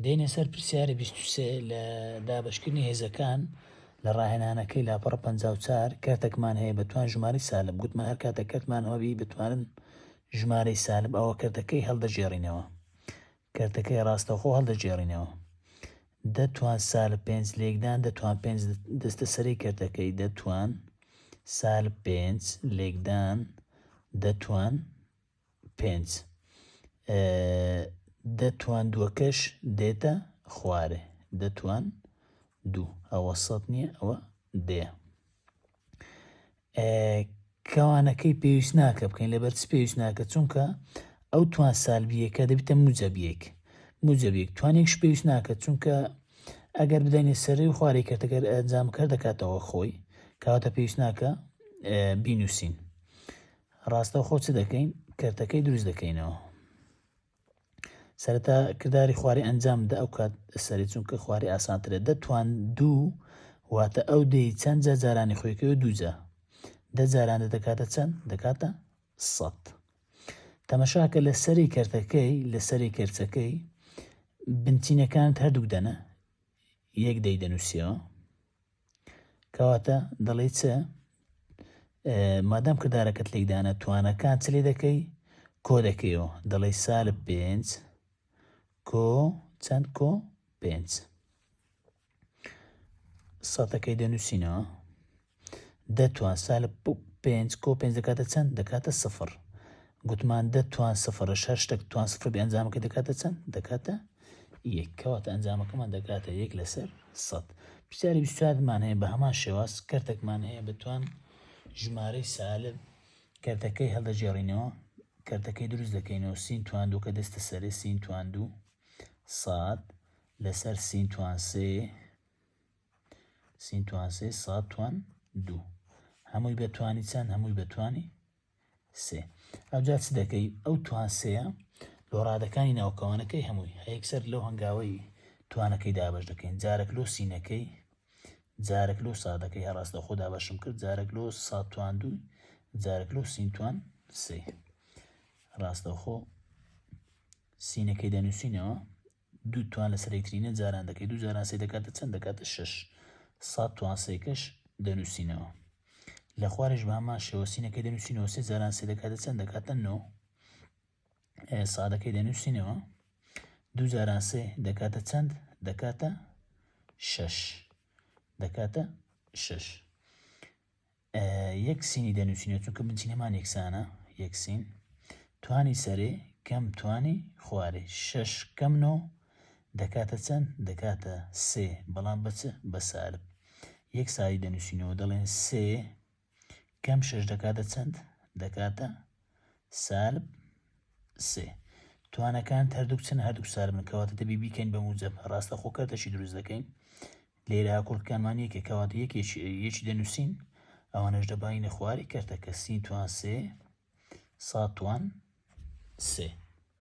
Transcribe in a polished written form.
دێینە سەر پرسیاری 23 لە دابەشکردنی هێزەکان لە ڕاهێنانەکەی لاپەڕە 54 کەرتێکمان هەیە بە توان ژمارەی سالب گوتمان هەر کاتێک کەرتمان هەبی بتوانن ژمارەی سالب ئەوە کەرتەکەی هەڵدەگێڕینەوە کەرتەکەی ڕاستەوخۆ هەڵدەگێڕینەوە دەتوان سالب پێنج لێکدان دەتوان پێنج دەستە سەری کەرتەکەی دەتوان سالب پێنج لێکدان دەتوان پێنج دەتوان دووەکەش دێتە خوارێ دەتوان دوو ئەوە سەد نییە ئەوە دێ کەوانەکەی پێویست ناکە بکەین لەبەر چ پێویست ناکە چونکە ئەو توان سالبیەکە دەبیتە موجەبیەک موجەبیەک توانێکش پێویست ناکە چونکە ئەگەر بدەینە سەری و خواری کردەگەر ئەنجام کە دەکاتەوە خۆی کەواتە پێویست ناکە بینوسین ڕاستەوخۆ چ دەکەین؟ کەرتەکەی دروست دەکەینەوە. سەرەتا کرداری خواری ئەنجام بدە ئەو کات سەری چونکە خواری ئاسانترە دەتوان دوو واتە ئەو دەی چەند جا جارانی خۆیکەوە دووجا دە جاران دەکاتە چەند دەکاتە سەد تەمەشاکە لە سەری کەرتەکەی لە سەری کەرچەکەی بنچینەکانت هەردوو دەنە یەک دەی دەنووسیەوە کەواتە دەڵێی چ؟ مادام کردارەکەت لێکدانە توانەکان چ لێ دەکەی کۆ دەکەیەوە دەڵێی سالب پێنج کۆ چەند کۆ پێنج سەتەکەی دەنووسینەوە دەتوان سالب پێنج کۆ پێنج دەکاتە چەند دەکاتە سفر گوتمان دە توان سفرش هەر شتێک توان سفر بێ ئەنجامەکەی دەکاتە چەند دەکاتە یەک کەواتە ئەنجامەکەمان دەکاتە یەک لەسەر سەد پرسیاری 24مان هەیە بە هەمان شێواز کەرتێکمان هەیە بتوان ژمارەی سالب کەرتەکەی هەڵدەگێڕینەوە کەرتەکەی دروست دەکەینەوە سین توان دووکە دەستە سەرێ سین توان دوو ساد لەسەر سین توان سێ سین توان سێ ساد توان دوو هەمووی بەتوانی چەند هەمووی بەتوانی سێ ئەوجا چ دەکەی ئەو توان سێیە لۆ ڕادەکانی ناوکەوانەکەی هەمووی هەیەکسەر لەو هەنگاوەی توانەکەی دابەش دەکەین جارێک لۆ سینەکەی جارێک لۆ سادەکەی هەر ڕاستەوخۆ دابەشم کرد جارێک لۆ ساد توان دووی جارێک لۆ سین توان سێ ڕاستەوخۆ سینەکەی دەنووسینەوە دوو توان لەسەر یەکترینە جاران دەکەی دوو جاران سێ دەکاتە چەند دەکاتە شەش ساد توان سێکەش دەنووسینەوە لە خوارش بە هەمان شێوە سینەکەی دەنووسینەوە سێ جاران سێ دەکاتە چەند دەکاتە نۆ سادەکەی دەنووسینەوە دوو جاران سێ دەکاتە چەند دەکاتە شەش دەکاتە شەش یەک سینی دەنووسینەوە چونکە بنچینەمان یەکسانە یەک سین توانی سەرێ کەم توانی خوارێ شەش کەم نۆ دەکاتە چەند دەکاتە سێ بەڵام بەچ بە سالب یەک ساری دەنووسینەوە دەڵێن سێ کەم شەش دەکاتە چەند دەکاتە سالب سێ توانەکان هەردووک چەند هەردوو سالبن کەواتە دەبی بیکەین بە موجب ڕاستە خۆ کەرتەشی دروست دەکەین لێرە کوڵکانمان یەکێک کەواتە یەکێکی یەکی دەنووسین ئەوانەش دەبینە خواری کەرتەکە سین توان سێ سا توان سێ.